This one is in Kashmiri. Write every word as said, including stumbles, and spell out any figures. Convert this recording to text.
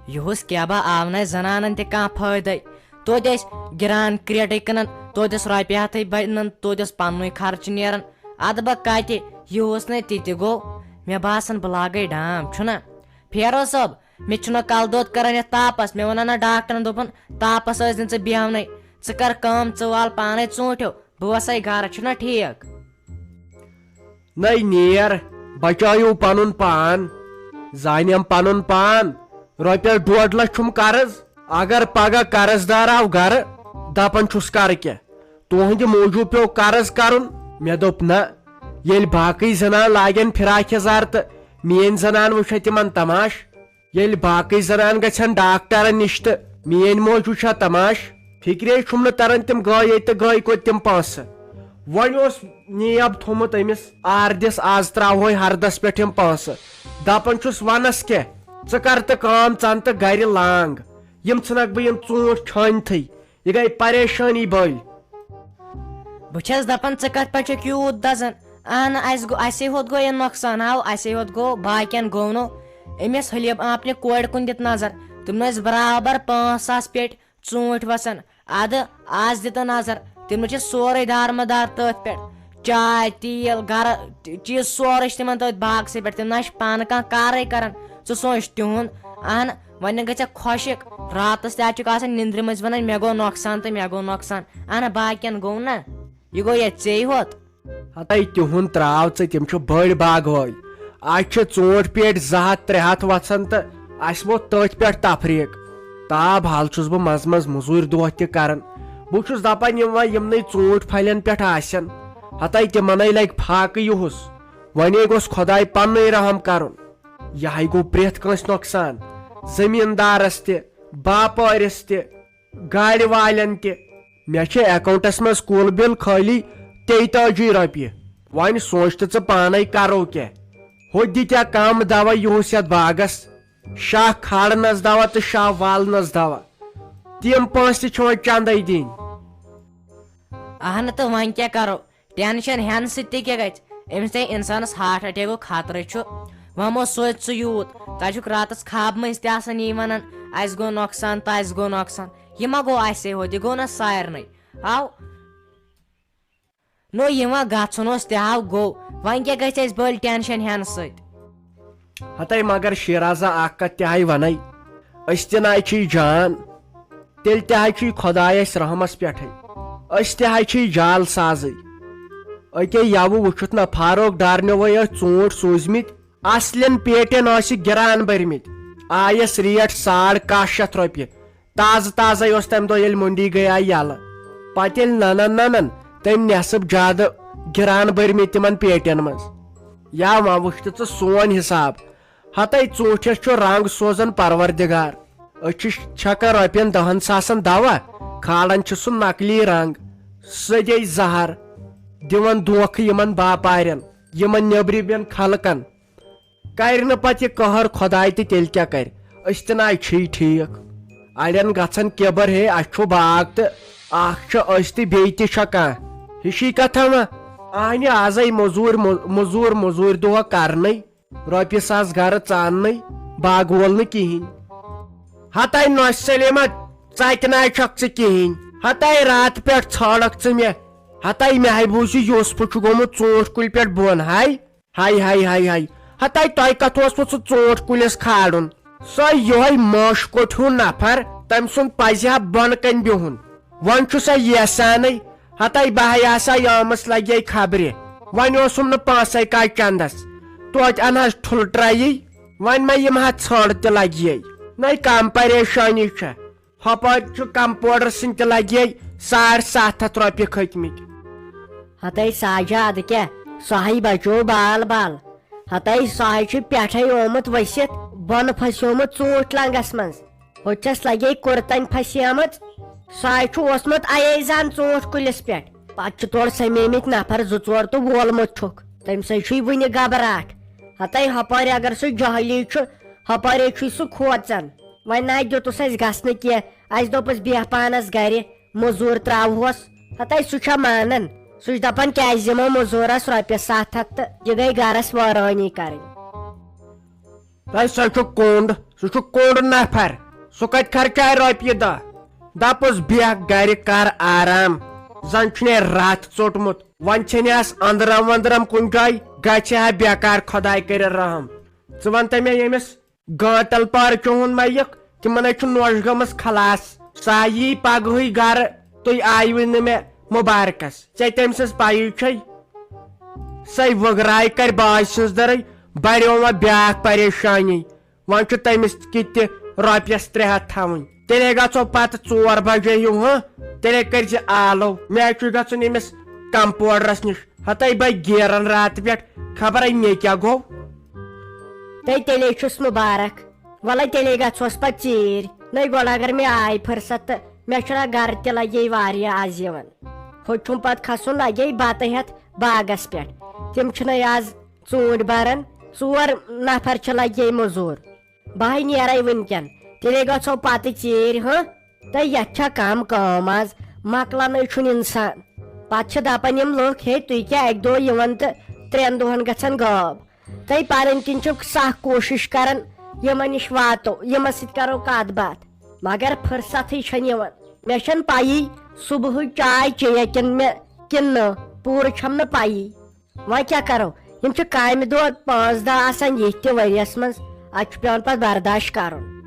یُہُس کیٛاہ با آو نہٕ اَسہِ زنانن تہِ کانٛہہ فٲیدَے۔ توتہِ ٲسۍ گِران کرٛیٹٕے کٕنان، توتہِ ٲس رۄپیہِ ہَتھٕے بَنان، توتہِ اوس پَننُے خرچہٕ نیران۔ اَدٕ بہٕ کَتہِ، یُہُس نَے تہِ تہِ گوٚو۔ مےٚ باسان، بہٕ لاگَے ڈام، چھُنا؟ پھیرو صٲب، مےٚ چھُنہ کَلہٕ دود کَران یَتھ تاپَس۔ مےٚ ووٚن نہ ڈاکٹرَن، دوٚپُن، تاپَس ٲسۍ نہٕ ژٕ بیٚہونَے، ژٕ کَر کٲم، ژٕ وال پانَے ژوٗنٛٹھیو، بہٕ وَسَے گَرٕ، چھُنہ ٹھیٖک؟ نَے نیر، بچٲیِو پنُن پان، زانیم پنُن پان۔ رۄپیس ڈۄڈ لچھ چھُم قرض۔ اگر پگاہ قرض دار آو گرٕ، دپان چھُس کرٕ کیٛاہ؟ تُہنٛدِ موٗجوٗب پیوٚو قرض کرُن۔ مےٚ دوٚپ نہ، ییٚلہِ باقٕے زنان لاگن فراک یزار تہٕ میٲنۍ زنان وٕچھِ تِمن تماش۔ ییٚلہِ باقٕے زنان گژھن ڈاکٹرن نِش تہٕ میٲنۍ موج وٕچھِ تماش۔ فکرے چھُم نہٕ تران تِم گٔیے تہٕ گٔے کوٚت تِم پونٛسہٕ۔ وۄنۍ اوس نیب تھوٚمُت أمِس آردِس، آز ترٛاوہوے ہردس پٮ۪ٹھ یِم پونٛسہٕ۔ دپان چھُس، ونس کیٛاہ؟ ژٕ کر تہٕ کٲم، ژن تہٕ گرِ لانگ۔ یِم ژھٕنکھ بہٕ یِم ژوٗنٛٹھۍ چھٲنتھٕے۔ یہِ گٔے پریشٲنی بٔلۍ۔ بہٕ چھَس دپان، ژٕ کتھ پٮ۪ٹھ چھُکھ یوٗت دزان؟ اہن، اسہِ گوٚو، اسے ہوت گوٚو یہِ نۄقصان، ہاو، اسے ہوت گوٚو، باقین گوٚو نہٕ۔ أمِس حلیٖم آپنہِ کورِ کُن دِتھ نظر، تِم ٲسۍ برابر پانٛژھ ساس پیٹہِ ژوٗنٛٹھۍ وَسان۔ اَدٕ آز دِ تہٕ نظر، تِم نہٕ چھِ سورُے دارمدار تٔتھۍ پٮ۪ٹھ۔ چاے، تیٖل، گرٕ، چیٖز سورُے چھِ تِمن تٔتھۍ باغسٕے پٮ۪ٹھ۔ تِم نہ چھِ پانہٕ کانٛہہ کارٕے کران۔ ژٕ سونٛچ تِہُنٛد۔ اہن، وۄنۍ نہٕ گژھِ خۄشِک۔ راتس تہِ اَتہِ چھُکھ آسان نِندرِ منٛز ونان، مےٚ گوٚو نۄقصان تہٕ مےٚ گوٚو نۄقصان۔ اہن، باقین گوٚو نہ۔ یہِ گوٚو یَتھ ژےٚ ہوت۔ ہتے تِہُنٛد ترٛاو ژٕ، تِم چھِ بٔڑۍ باغہٕ وٲلۍ۔ اَسہِ چھِ ژوٗنٛٹھۍ پیٹہِ زٕ ہَتھ ترٛےٚ ہَتھ وَژھان تہٕ اَسہِ ووت تٔتھۍ پٮ۪ٹھ تفریٖق۔ تاب حال چھُس بہٕ منٛزٕ منٛزٕ مٔزوٗرۍ دۄہ تہِ کران۔ بہٕ چھُس دپان، یِم وۄنۍ یِمنٕے ژوٗنٛٹھۍ پھلٮ۪ن پٮ۪ٹھ آسن، ہتے تِمنے لگہِ فاقہٕ یُہُس۔ وۄنۍ گوٚژھ خۄداے پننُے رحم کرُن۔ یہِ ہَے گوٚو پرٛٮ۪تھ کٲنٛسہِ نۄقصان، زٔمیٖندارس تہِ، باپٲرِس تہِ، گاڑِ والٮ۪ن تہِ۔ مےٚ چھِ اکاونٹس منٛز کُل بِل خٲلی تیتٲجی رۄپیہِ۔ وۄنۍ سونٛچ تہٕ ژٕ پانے، کرو کیٛاہ؟ ہُہ دِتیا کم دوا یُہُس یتھ باغس؟ شاہ کھالنس دوا تہٕ شاہ والنس دوا۔ تِم پونٛسہٕ تہِ چھِ وۄنۍ چندے دِنۍ۔ اہن تہٕ وۄنۍ کیٛاہ کرو؟ ٹینشن ہٮ۪نہٕ سۭتۍ تہِ کیٛاہ گژھِ؟ أمِس تہِ انسانس ہارٹ اٹیکُک خطرٕ چھُ۔ وۄنۍ مہ سوچ ژٕ یوٗت۔ ژٕ چھُکھ راتس خواب منٛز تہِ آسان یی ونان، اسہِ گوٚو نۄقصان تہٕ اسہِ گوٚو نۄقصان۔ یہِ ما گوٚو اسے ہوت، یہِ گوٚو نہ سارنٕے۔ آو۔ نو، یہِ وۄنۍ گژھُن اوس تہِ آو گوٚو۔ وۄنۍ کیٛاہ گژھِ اسہِ بٔلۍ ٹینشن ہٮ۪نہٕ سۭتۍ؟ ہتے مگر شیرازا، اکھ کتھ تہِ ہاے ونَے، أسۍ تہِ ناے چھِ جان، تیٚلہِ تہِ ہاے چھُ خۄداے اسہِ رحمس پٮ۪ٹھے۔ أسۍ تہِ ہاے چھِ جال سازٕے۔ أکے یوٕ وٕچھُتھ نہ، فاروق ڈارنیوے ٲسۍ ژوٗنٛٹھۍ سوٗزمٕتۍ، اصلٮ۪ن پیٹٮ۪ن ٲسِکھ گِران بٔرمٕتۍ۔ آیس ریٹ ساڑ کاہ شیٚتھ رۄپیہِ۔ تازٕ تازَے اوس تَمہِ دۄہ، ییٚلہِ مٔنڈی گٔیے یَلہٕ۔ پَتہٕ ییٚلہِ نَنَن نَنَن، تٔمۍ نٮ۪صٕب زیادٕ گِران بٔرمٕتۍ تِمَن پیٹٮ۪ن منٛز۔ یا وۄنۍ وٕچھ تہٕ ژٕ سون حِساب۔ ہَتَے ژوٗنٛٹھٮ۪س چھُ رنٛگ سوزان پروردگار۔ أسۍ چھِ چھَکان رۄپیَن دَہَن ساسَن دَوا، کھالان چھِ سُہ نقلی رنٛگ، سیوٚدُے زَہر، دِوان دھوکہٕ یِمَن باپارٮ۪ن، یِمَن نیٚبرِمٮ۪ن خلقَن۔ کرِ نہٕ پتہٕ یہِ قہر خۄداے تہٕ تیٚلہِ کیٛاہ کرِ؟ أسۍ تہِ نہ چھِی ٹھیٖک۔ اڑٮ۪ن گژھن کِبر، ہے، اسہِ چھُ باغ تہٕ اکھ چھُ أسۍ تہٕ بیٚیہِ تہِ چھےٚ کانٛہہ۔ ہِشی کتھا وۄنۍ۔ اہنہِ آزے مٔزوٗرۍ مٔ-، مٔزوٗر مٔزوٗرۍ دۄہ کرنٕے، رۄپیہِ ساس گرٕ ژاننٕے، باغہٕ وول نہٕ کِہیٖنۍ۔ ہتے نۄشہِ سلیمہ، ژتہِ ناے چھکھ ژٕ کِہیٖنۍ۔ ہتے راتہٕ پٮ۪ٹھ ژھٲڑکھ ژٕ مےٚ۔ ہتے مےٚ ہاے بوٗزِ یوسفہٕ چھُ گوٚمُت ژوٗنٛٹھۍ کُلۍ پٮ۪ٹھ بۄن ہاے۔ ہاے، ہاے، ہاے، ہاے۔ ہتاے تۄہہِ کتھ اوسوٕ سُہ ژوٗنٛٹھ کُلِس کھالُن؟ سۄے یِہوٚے مٲشہِ کوٚٹھۍ ہیوٗ نفر، تٔمۍ سُنٛد پزِ ہا بۄنہٕ کنہِ بِہُن۔ وۄنۍ چھُ سۄ یژھانٕے، ہتاے بہٕ ہاے آسہٕ ہا آمٕژ لگے خبرِ۔ وۄنۍ اوسُم نہٕ پانسے کانٛہہ چندس۔ توتہِ انہٕ ہس ٹھُلہٕ ٹرٛیی، وۄنۍ ما یِمہٕ ہا ژھٔڑ تہِ لگے۔ نَے کم پریشٲنی چھےٚ۔ ہۄپٲرۍ چھُ کمپوڈر سٕنٛدۍ تہِ لگے ساڑ ستھ ہتھ رۄپیہِ کھٔتۍ مٕتۍ۔ ہتے ساجا، ادٕ کیٛاہ؟ سُہ ہَے بچو بال بال۔ ہتے سُہ ہَے چھُ پٮ۪ٹھَے آمُت ؤسِتھ، بۄنہٕ پھسیومُت ژوٗنٛٹھۍ لنٛگس منٛز۔ ہوٚتہِ چھَس لگے کُرتن پھسیمٕژ۔ سُہ ہَے چھُ اوسمُت اَیے زن ژوٗنٛٹھۍ کُلِس پٮ۪ٹھ۔ پتہٕ چھِ تورٕ سمیمٕتۍ نفر زٕ ژور تہٕ وولمُت چھُکھ۔ تٔمۍ سٕے چھُے وُنہِ گبراٹھ۔ ہتے ہۄپٲرۍ اگر سُہ جہلی چھُ، ہۄپٲرے چھُے سُہ کھوژان۔ وۄنۍ نہ دیُتُس اَسہِ گژھنہٕ کینٛہہ۔ اَسہِ دوٚپُس، "بیٚہہ پانَس گرِ، مٔزوٗر ترٛاوہوس۔" ہتے سُہ چھا مانان؟ سُہ چھُ دَپان، "کیٛازِ دِمو مٔزوٗرَس رۄپیَس ستھ ہتھ تہٕ یہِ گٔے گرَس وٲرٲنی کَرٕنۍ۔" تۄہہِ سۄ چھُ کوٚنٛڈ، سُہ چھُ کوٚنٛڈ نفر۔ سُہ کتہِ خرچایہِ رۄپیہِ دہ؟ دپُس، بیٚہہ گرِ، کر آرام۔ زن چھُنے رتھ ژوٚٹمُت۔ وۄنۍ چھے نہٕ اَس أنٛدرم ؤنٛدرم کُنہِ جایہِ۔ گژھِ ہا بیکار، خۄداے کٔرِن رحم۔ ژٕ وَن تہٕ مےٚ، ییٚمِس گانٹل پارکہِ ہُنٛد میٚیِک، تِمن ہے چھُ نوٚش گٔمٕژ خلاص۔ سۄ یی پگہٕے گرٕ، تُہۍ آیوٕے نہٕ مےٚ مُبارکس۔ ژےٚ تٔمۍ سٕنٛز پَیی چھے، سۄے وٕگراے کرِ باجہِ سٕنٛز دٔرٕے، بڑیو وۄنۍ بیٛاکھ پریشٲنی۔ وۄنۍ چھُ تٔمِس کِتۍ تہِ رۄپیس ترٛےٚ ہتھ تھاوٕنۍ۔ تیٚلے گژھو پتہٕ ژور بجے ہیوٗ، ہاں؟ تیٚلے کٔرۍ زِ آلو۔ مےٚ چھُ گژھُن ییٚمِس کمپوڈرس نِش۔ ہتے بہٕ گیرن راتہٕ پٮ۪ٹھ، خبرے مےٚ کیٛاہ گوٚو۔ تہٕ تیٚلے چھُس مُبارک۔ وَلہٕ تیٚلے گژھوس پتہٕ ژیٖرۍ۔ نٔے گۄڈٕ اگر مےٚ آے فرصت تہٕ مےٚ چھُنہ گرٕ تہِ لگے واریاہ آز یِوان۔ ہُہ چھُم پتہٕ کھسُن لگے بتہٕ ہٮ۪تھ باغس پٮ۪ٹھ۔ تِم چھِنَے آز ژوٗنٛٹھۍ بران۔ ژور نفر چھِ لگے مٔزوٗر۔ بہٕ ہے نیرے وٕنکٮ۪ن، تیٚلے گژھو پتہٕ ژیٖرۍ، ہہ؟ تہٕ یتھ چھا کم کٲم آز، مۄکلانٕے چھُنہٕ انسان۔ پتہٕ چھِ دپان یِم لُکھ، ہے، تُہۍ کیٛاہ اکہِ دۄہ یِوان تہٕ ترٛٮ۪ن دۄہن گژھان غٲب؟ تہٕ پنٕنۍ کِنۍ چھِ سخ کوٗشش کران یِمن نِش واتو، یِمن سۭتۍ کرو کتھ باتھ، مگر فرصتھٕے چھنہٕ یِوان۔ مےٚ چھنہٕ پیی صبحٕچ چاے چیٚیہِ کِنہٕ مےٚ کِنہٕ نہٕ، پوٗرٕ چھم نہٕ پیی۔ وۄنۍ کیٛاہ کرو؟ یِم چھِ کامہِ دۄہ پانٛژھ دۄہ آسان ییٚتھۍ تہِ ؤریَس منٛز، اَتہِ چھُ پٮ۪وان پَتہٕ برداش کرُن۔